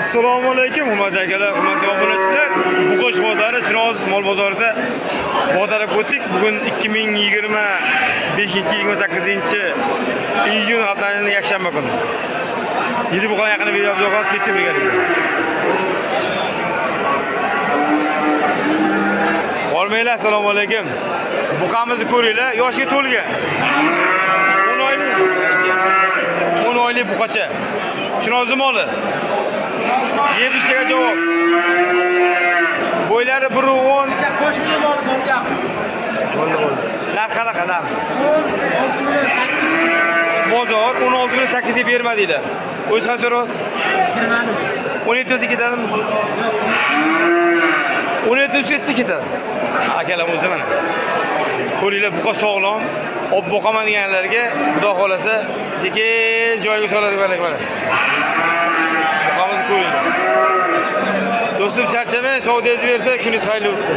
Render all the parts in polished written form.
Assalomu alaykum hurmatli akalar, hurmatli obunachilar. Buqosh bozori, Chinoz mol bozorida bozorga o'tdik. Bugun 2025-28 iyun, haftaning yakshanba kuni. Yedi buqalar yaqinida video yoqamiz, ketdik birgalikda. Bormanglar, assalomu alaykum. Buqamizni ko'ringlar, yoshga to'lgan. 10 oylik. 10 oylik buqacha. Chinozni moli. Yeb ishiga javob. Bo'ylari 1.10. Qo'shni moli sotyapmiz. Bo'ldi, bo'ldi. Narx qanaqa narx? 16 million 8. Bozor 16 million 8 ga bermadinglar. O'zi qancha so'rayapsiz? 20. 17 olsa ketadimi? 17 ustiga ketsa ketadi. Akalar o'zi mana. Ko'ringlar, buqa sog'lom. Olib boqaman deganlarga Xudo xolasa sekin joyiga soladi mana mana. Buqamizni ko'ringlar. Do'stim, charchamang, savdoyingiz bersa, kuningiz xayrli o'tsin.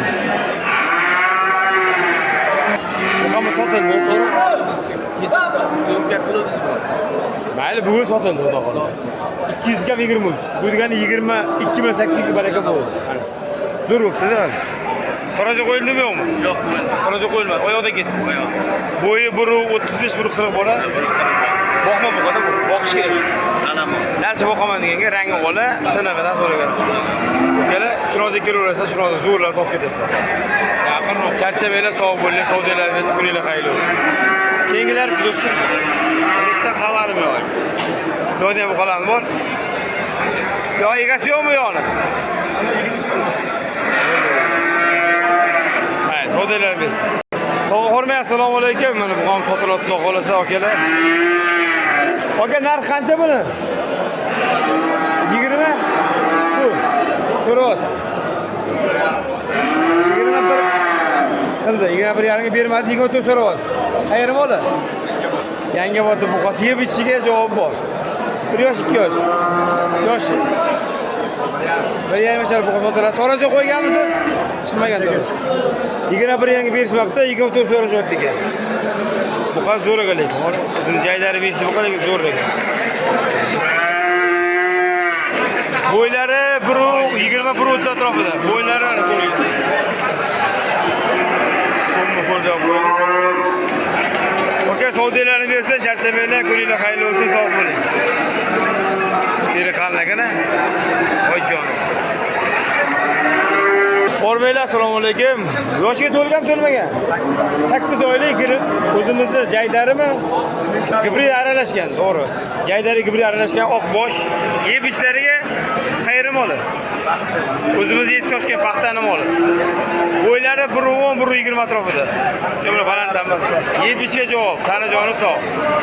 Buqamiz sotildi, to'g'rimi? Съёмка qiluvdingizmi? Mayli, bugun sotildi, Xudo xolasa. 200 kam 23. Bu degani 22 million 800 baraka bo'ldi. Mana. Zo'r bo'pti-da. Tarozi qo'yildimi, yo'qmi? Yo'q, qo'yilmadi. Tarozi qo'yilmadi. Oyoqda ketdi. Bo'yi 1.35, 1.40 bora. Boqma buqada bu. Boqish kerak. Qalamon. Narsa boqaman deganga rangi ola, tinig'idan so'ragan. Ukalar, Chinozga kelaverasizlar, Chinozda zo'rlar topib ketasizlar. Charchamanglar, sog' bo'linglar, savdolarni bersin, kuninglar xayrli bo'lsin. Keyingilarchi, do'stim? Bunisidan xabarim yo'q. Yo'q, ham buqalarimiz bor. Yo, egasi yo'qmi yo'qni? Mayli, savdolar bersin. Tovuq hormay, assalomu alaykum. Mana buqam sotilyapti, xudo xolasa, akalar. Aka, narx qancha buni? 20 to'rt. So'rayapsiz. 21 qildi. 21,5 ga bermadi, 24 so'rayapsiz. Qayerni moli? Yangiobodda buqasi yeb ichishiga javob bor. 1 yosh, 2 yosh. Yoshi. 1,5 yoshar buqa sotiladi. Tarozi qo'yganmisiz? Chiqmagan tarozi. 21,5 ga berishmabdi, 24 so'rashyapti ekan. Buqa zo'r ekan lekin. O'zini jaydari bersa buqa lekin zo'r ekan. Bo'ylari 1.20, 1.30 atrofida. Bo'ylari mana ko'ring. Ko'mma ko'rjab qo'ying. Aka, savdolarni bersin, charchamanglar, kuninglar xayrli bo'lsin, sog' bo'ling. Teri qalin ekan. Voy jonim. Bormanglar, assalomu alaykum. Yoshiga to'lgan, to'lmagan? 8 oylik girib, o'zimizni jaydarimi? Gibrid aralashgan, to'g'ri. Jaydari gibrid aralashgan oq bosh. Yeb ichishlariga qayeri moli? O'zimiz eski Toshkent paxtani moli. Bo'ylari 1.10, 1.20 atrofida. Yo'q, baland emas. Yeb ichishga javob, tani joni sog'.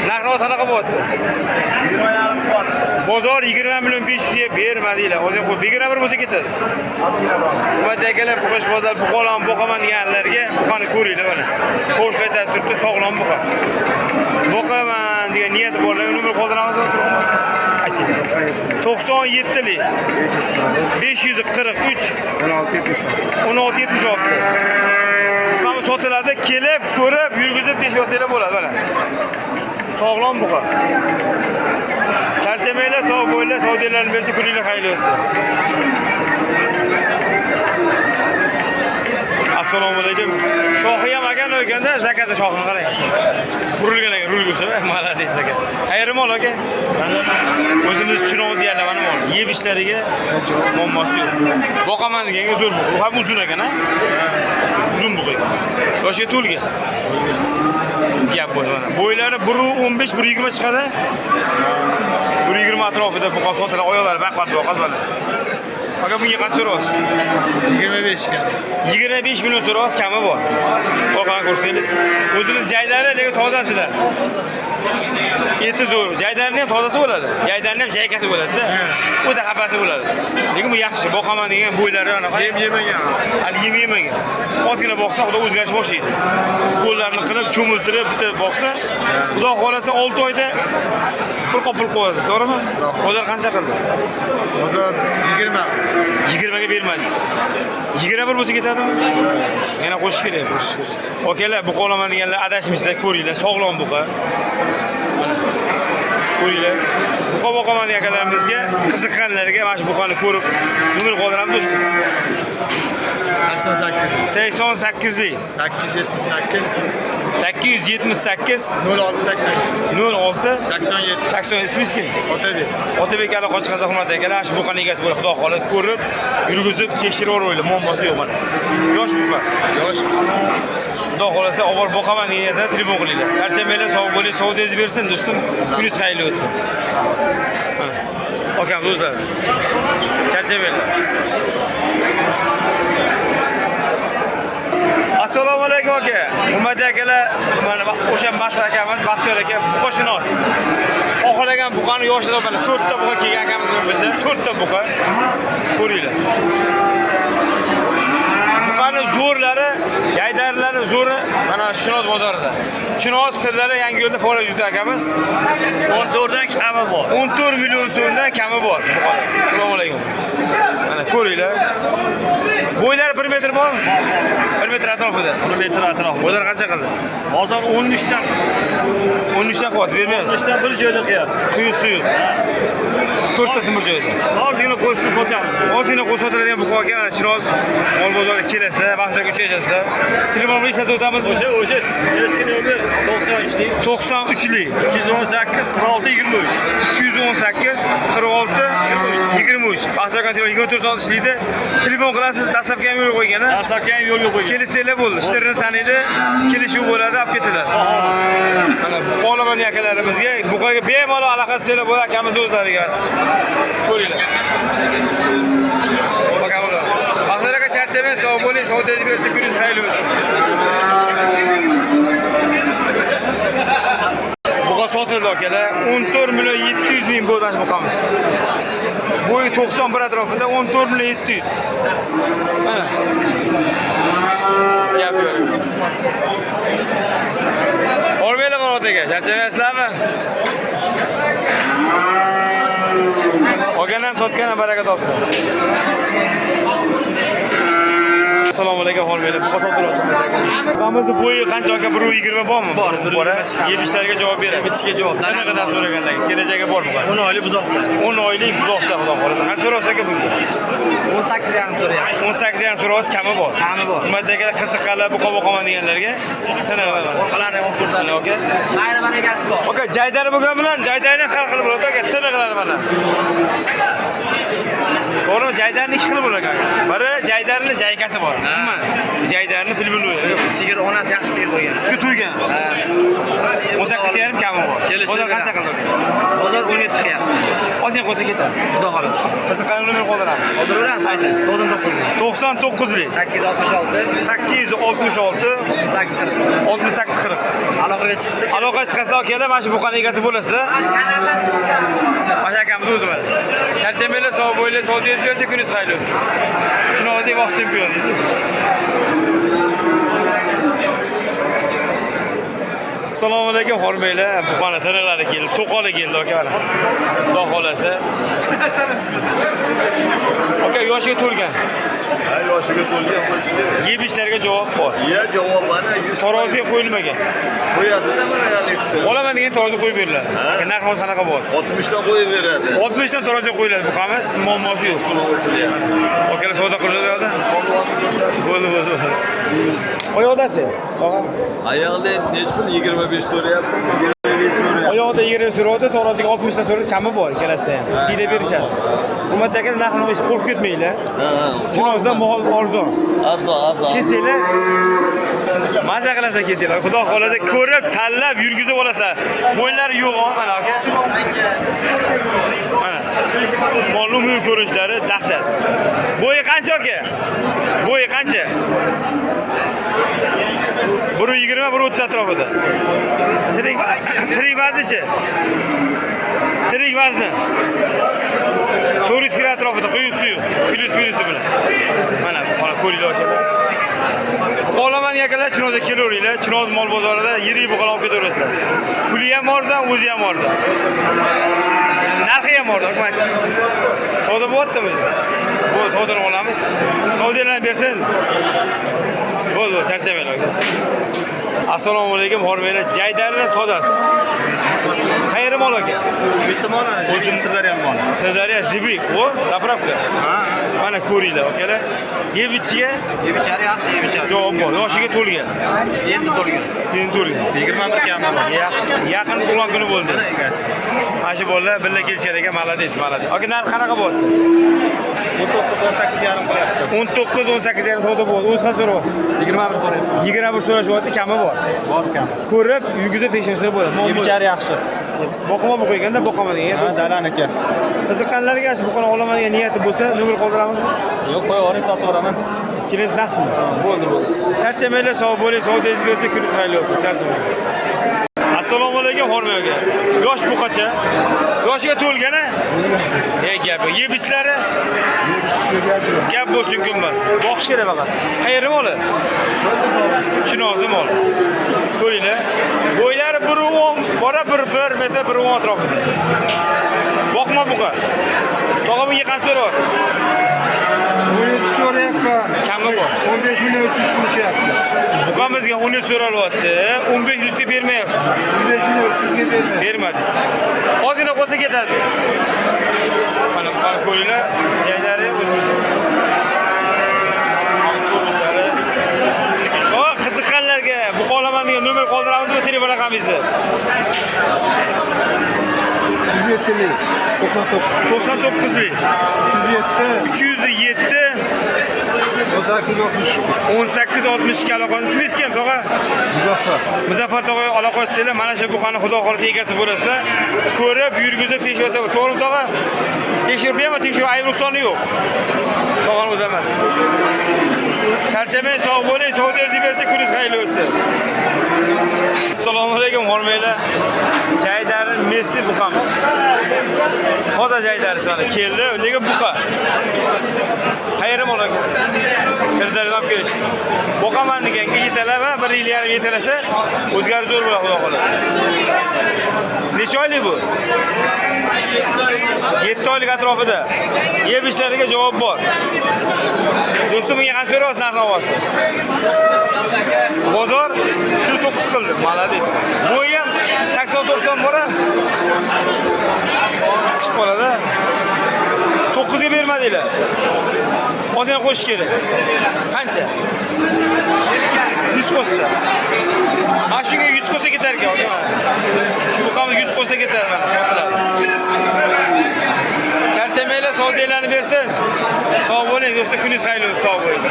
Narx qanaqa bo'lyapti? 20,5 bor. Bozor 20 million 500 ga bermadinglar. O'zi qo'y, 21 bo'lsa ketadi. Ozgina bor. Hurmatli akalar, Buqosh bozor buqalarni boqaman deganlarga buqani ko'ringlar mana. Qo'sh qaytarib turibdi, sog'lom buqa. Boqaman degan niyati borlarga nomer qoldiramizmi? Ayting. 97lik 543 16 16 76. Buqami sotiladi, kelib, ko'rib, yurgizib tekshirib olsanglar bo'ladi mana. Sog'lom buqa. Charchamanglar, sog' bo'linglar, savdolarni bersa, kuninglar xayrli o'tsin. Assalomu alaykum. Shoxi ham akan ekanda, zakazi shoxini qarang. Burilgan ekan, rulga o'xshab, молодец aka. Qayerda mol aka? O'zimiz Chinoz yerlamani mol. Yeb ishlariga muammosi yo'q. Boqaman deganga zo'r buqa. U ham uzun ekan, ha? Uzun buqa ekan. Yoshga to'lgan. Gap bo'ldi mana. Bo'ylari 1.15, 1.20 chiqadi. 1.20 atrofida buqa sotiladi. Oyoqlari baqvat boqadi mana. Aka, bunga qancha so'rayapsiz? 25 ga. 25 million so'rayapsiz, kami bor. Boqani ko'rsanglar. O'zimiz jaydari, lekin tozasidan. Eti zo'r. Jaydarni ham tozasi bo'ladi. Jaydarni ham jaykasi bo'ladi-da. O'ta xapasi bo'ladi. Lekin bu yaxshi. Boqaman degan bo'ylari anaqa. Yem yemagan. Hali yem yemagan. Ozgina boqsa, Xudo o'zgarish boshlaydi. Qo'llarini qilib, cho'miltirib, bitta boqsa, Xudo xolasa 6 oyda bir qop pul qo'yasiz, to'g'rimi? Bozor qancha qildi? Bozor 20. 20 ga bermadingiz. 21 bo'lsa ketadimi? Yana qo'shish kerak. Akalar, buqa olaman deganlar adashmaysizlar, ko'ringlar, sog'lom buqa. Mana. Ko'ringlar. Buqa Buqa boqaman degan akalarimizga, qiziqqanlarga mana shu buqani ko'rib nomer qoldiramiz, do'stim. 88. 88lik. 878. 878. 06 87. 06 87. 80. Ismingiz kim? Otabek. Otabek aka qochqaza hurmat akalar, shu buqani egasi bo'ladi. Xudo xohlasa ko'rib, yurgizib, tekshirib yuboringlar, muammosi yo'q mana. Yosh buqa. Yosh. Xudo xohlasa olib borib boqaman degan niyatda telefon qilinglar. Charchamanglar, sog' bo'ling, savdoyingiz bersin, do'stim. Kuningiz xayrli o'tsin. Mana. Akam o'zlari. Charchamanglar. Assalomu alaykum aka. Hurmatli akalar, mana o'sha mashhur akamiz Baxtiyor aka buqashunos. Xohlagan buqani yoshida mana 4 ta buqa kelgan akamiz bilan birga 4 ta buqa ko'ringlar. Buqani zo'rlari, jaydarlarni zo'ri mana Chinoz bozorida. Chinoz sirlari yangi yo'lda faoliyat yuritadi akamiz. 14 dan kami bor. 14 million so'mdan kami bor. Assalomu alaykum. Mana ko'ringlar. Bo'ylari 1 metr bormi? 1 metr atrofida. 1 metr atrofida. Bozor qancha qildi? Bozor 13 dan 13 dan quvvat bermaymiz. 13 dan bir joyda qilyapti. Quyuq suyuq. To'rttasi bir joyda. Ozgina qo'shib sotamiz. Ozgina qo'shib sotiladigan buqa aka, mana Chinoz mol bozoriga kelasizlar, vaqtida uchrashasizlar. Telefon bilan ishlatib o'tamiz. O'sha eski nomer 93lik 93lik 218 46 23. 318 46 23. Baxtiyor aka telefon 24 soat ishlaydi. Telefon qilasiz, dastlabki ham yo'l qo'ygan. Dastlabki ham yo'lga qo'ygan. Kelishsanglar bo'ldi. Ishlarini sanaydi, kelishuv bo'ladi, olib ketiladi. Mana buqolaman akalarimizga buqaga bemalol aloqa qilsanglar bo'ladi akamiz o'zlariga. Ko'ringlar. Aka ular. Baxtiyor aka charchamang, sog' bo'ling, sovdangiz bersin, kuningiz xayrli o'tsin. Buqa sotildi akalar. 14 million 700 ming bo'ldi mana shu buqamiz. Bo'yi 91 atrofida 14 million 700. Mana. Gap yo'q. Hormanglar Farhod aka, charchamayapsizlarmi? Olgan ham sotgan ham baraka topsin. Assalomu alaykum, hormanglar. Buqa sotilyapti. Buqamizni bo'yi qancha aka? 1.20 bormi? Bor, 1.20 chiqadi. Yemishlariga javob beradi. Yemishiga javob. Nima qadar so'raganlarga kelajagi bor buqa. 10 oylik buzoqcha. 10 oylik buzoqcha xudo xohlasa. Qancha so'raysiz aka bunga? 18,5 so'rayapti. 18 ham so'raysiz, kami bor. Kami bor. Hurmatli akalar, qiziqqanlar buqa boqaman deganlarga tanaqa. Orqalarini ham ko'rsatib. Aka. Xayri barakasi bor. Aka, jaydari bo'lgan bilan jaydarni har xil bo'ladi aka, tiniqlari mana. To'g'rimi? Jaydarni ikki xil bo'ladi aka. Biri jaydarni jaykasi bor. Umuman jaydarni bilbili. Sigir onasi yaxshi sigir bo'lgan. Sutga to'ygan. Ha. 18,5 kami bor. Kelishsa Bozor qancha beramiz. qildi? Bozor 17 qilyapti. Ozgina qo'ysa ketadi. Xudo xohlasa. Qiziqqan nomer qoldiramiz. Qoldiraverasan ayta. 99lik. 99lik 866 866 68 40. 68 40. Aloqaga chiqsa Aloqa chiqasizlar akalar, mana shu buqani egasi bo'lasizlar. Mana shu kanaldan chiqsa. Mana shu akamiz o'zi mana. Charchamanglar, sog' bo'linglar, sovdingiz bersa kuningiz xayrli o'tsin. Chinozlik vaqt chempioni deydi. Assalomu alaykum, hormanglar. Buqani tiriqlari keldi, to'qoli keldi aka mana. Xudo xolasa. Aka yoshiga to'lgan. Ha, yoshiga to'lgan bo'lishi kerak. Yeb ichlarga javob bor. Ya javob mana 100 Taroziga qo'yilmagan. qo'yadi mana haligi. Olaman degan taroziga qo'yib beriladi. Aka, narx hozir qanaqa bo'ladi? 60 dan qo'yib beradi. 60 dan taroziga qo'yiladi buqamiz, muammosi yo'q. Akalar savdo qilishadi u yoqda. Bo'ldi, bo'ldi, bo'ldi. Oyoqdasi? Tog'a. Ayog'ida nechi pul? 25 so'rayapti. 25 so'rayapti. Oyog'ida 20 so'rayapti, taroziga 60 dan so'rayapti, kami bor ikkalasida ham. Siylab berishadi. Hurmatli akalar, narxini eshitib qo'rqib ketmanglar. Ha, ha. Chinozda mol arzon. Arzon, arzon. Kelsanglar maza qilasizlar kelsanglar. Xudo xohlasa ko'rib, tanlab, yurgizib olasizlar. Bo'ynlari yo'g'on mana aka. Mana. Molning umumiy ko'rinishlari dahshat. Bo'yi qancha aka? Bo'yi qancha? 1.20, 1.30 atrofida. Tirik tirik vaznichi? Tirik vazni. 400 kilo atrofida, quyuq suyuq, plyus minusi bilan. Mana, mana ko'ringlar akalar. Buqolaman akalar, Chinozga kelaveringlar. Chinoz mol bozorida yirik buqalar olib ketaverasizlar. Puli ham arzon, o'zi ham arzon. Narxi ham arzon. Mana. Savdo bo'lyaptimi? Bo'ldi, savdoni olamiz. Savdolarni bersin. Bo'ldi, bo'ldi, charchamanglar aka. Assalomu alaykum, hormanglar. Jaydarni tozasi. Qayeri mol aka? Shu yerda mol ana, o'zim Sirdaryo moli. Sirdaryo Jibik, o, заправка. Ha. Mana ko'ringlar, akalar. Yeb ichiga Yebichari yaxshi, yebichari. javob bor. Yoshiga to'lgan. Endi to'lgan. Keyin to'lgan. 21 kami bor. Yaqin tug'ilgan kuni bo'ldi. Mana egasi. Mana shu bolalar birga kelishgan ekan, молодец, молодец. Aka, narx qanaqa bo'lyapti? 19 18 yarim qilyapti. 19 18 yarim savdo bo'ldi. O'zi qancha so'rayapsiz? 21 so'rayapti. 21 so'rashyapti, kami bor. Bor kam. Ko'rib, yurgizib tekshirsa bo'ladi. Muammo yo'q. Yebichari yaxshi. Boqima bu qo'yganda boqaman degan. Ha, dalaniki. Qiziqqanlarga shu buqani olaman degan niyati bo'lsa, nomer qoldiramizmi? Yo'q, qo'ya oring, sotaveraman. Klient naqdmi? Bo'ldi, bo'ldi. Charchamanglar, sog' bo'ling, savdoyingiz bo'lsa, kuningiz xayrli bo'lsin. Charchamang. Assalomu alaykum, Hormay aka. Yosh buqacha. Yoshiga to'lgan a? Ey gap, yeb ichlari gap bo'lsin mumkin emas. Boqish kerak faqat. Qayerda moli? Chinozi mol. Ko'ringlar. Bo'ylari 1.10, bora 1.1 metr 1.10 atrofida. Boqma buqa. Tog'a bunga qancha so'rayapsiz? 17 so'rayapman. Kami bor. 15 million 300 qilishyapti. Buqamizga 13 so'ralyapti. 15 yuzga bermayapsiz. 15 million 300 ga bermayapti. Bermadingiz. Ozgina qolsa ketadi. Mana buqani ko'ringlar, jaylari o'zimiz. Ko'rishlari. O, qiziqqanlarga buqa olaman degan nomer qoldiramizmi telefon raqamingizni? 107 99 99lik 307 307 18 62 18 62 aloqa. Ismingiz kim, tog'a? Muzaffar. Muzaffar tog'a aloqa qilsanglar, mana shu buqani xudo xohlasa egasi bo'lasizlar. Ko'rib, yurgizib tekshirsa, to'g'rimi tog'a? Tekshirib berma, tekshirib ayb nuqsoni yo'q. Tog'ani o'zi emas. Charchamang, sog' bo'ling, savdoyingiz bersa, kuningiz xayrli o'tsin. Assalomu alaykum, hormanglar. Jaydari mesli buqamiz. Toza jaydarisi mana keldi, lekin buqa. Qayerda mol aka? Sirdaryodan olib kelishdi. Boqaman deganga yetalama, bir yil yarim yetalasa, o'zgarish zo'r bo'ladi, xudo xohlasa. Necha oylik bu? 7 oylik atrofida. Yeb ichlariga javob bor. Do'stim bunga qancha so'rayapsiz narx navosi? Bozor shu 9 qildi, молодец. Bo'yi ham 80-90 bor a? Chiqib qoladi. 9 ga bermadinglar. Ozgina qo'shish kerak. Qancha? 100 qo'shsa. Mana shunga 100 qo'shsa ketar ekan, aka mana. Shu buqamiz 100 qo'shsa ketadi mana, sotiladi. Charchamanglar, savdolarni bersin. Sog' bo'ling, do'stlar, kuningiz xayrli bo'lsin, sog' bo'ling.